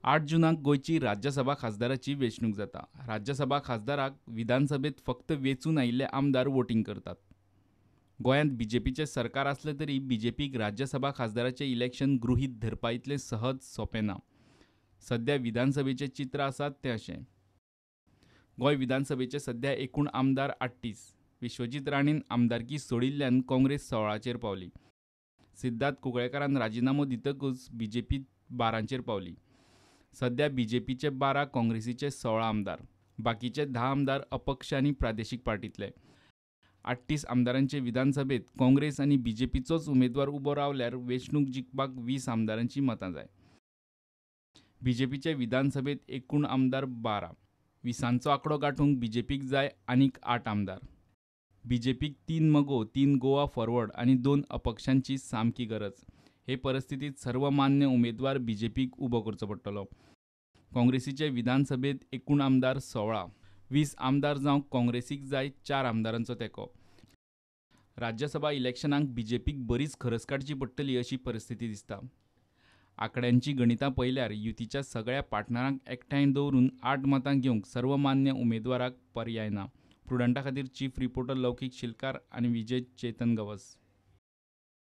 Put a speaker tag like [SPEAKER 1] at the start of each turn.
[SPEAKER 1] 8 जुनाक गोंयची राज्यसभा खासदाराची वेंचणूक जाता. राज्यसभा खासदाराक विधानसभेत फक्त वेंचून आयिल्ले आमदार वोटींग करतात. गोंयांत बीजेपीचें सरकार आसलें तरी बीजेपीक राज्यसभा खासदाराचें इलेक्शन गृहीत धरपा इतलें सहज सोंपें ना. सध्या विधानसभेचें चित्र आसा तें अशें. गोंय विधानसभेचे सध्या एकूण आमदार 38. विश्वजीत राणेन आमदारकी सोडिल्ल्यान काँग्रेस 16चेर पावली. सिद्धार्थ कुंकळ्येकारान राजिनामो दितकूच बीजेपी 12चेर पावली. सध्या बीजेपीचे 12, काँग्रेसीचे 16 आमदार. बाकीचे 10 आमदार अपक्ष आनी प्रादेशीक पार्टींतले. 38 आमदारांचे विधानसभेत काँग्रेस आनी बीजेपीचोच उमेदवार उबो रावल्यार वेंचणूक जिखपाक 20 आमदारांची मतां जाय. बीजेपीचे विधानसभेत एकूण आमदार 12. 20आंचो आंकडो गांठूंक बीजेपीक जाय आनीक 8 आमदार. बीजेपीक 3 मगो, 3 गोवा फॉरवर्ड आनी 2 अपक्षांची सामकी गरज. हे परिस्थितींत सर्वमान्य उमेदवार बीजेपीक उबो करचो पडटलो. काँग्रेसीचे विधानसभेत एकूण आमदार 16. 20 आमदार जावंक काँग्रेसीक जाय 4 आमदारांचो तेंको. राज्यसभा इलेक्शनाक बीजेपीक बरीच खरस काडची पडटली अशी परिस्थिती दिसता. आंकड्यांची गणितां पळयल्यार युतीच्या सगळ्या पार्टनरांक एकठांय दवरून 8 मतां घेवंक सर्वमान्य उमेदवाराक पर्याय ना. प्रुडंटा खातीर चीफ रिपोर्टर लौकीक शिलकार आनी विजय चेतन गवस.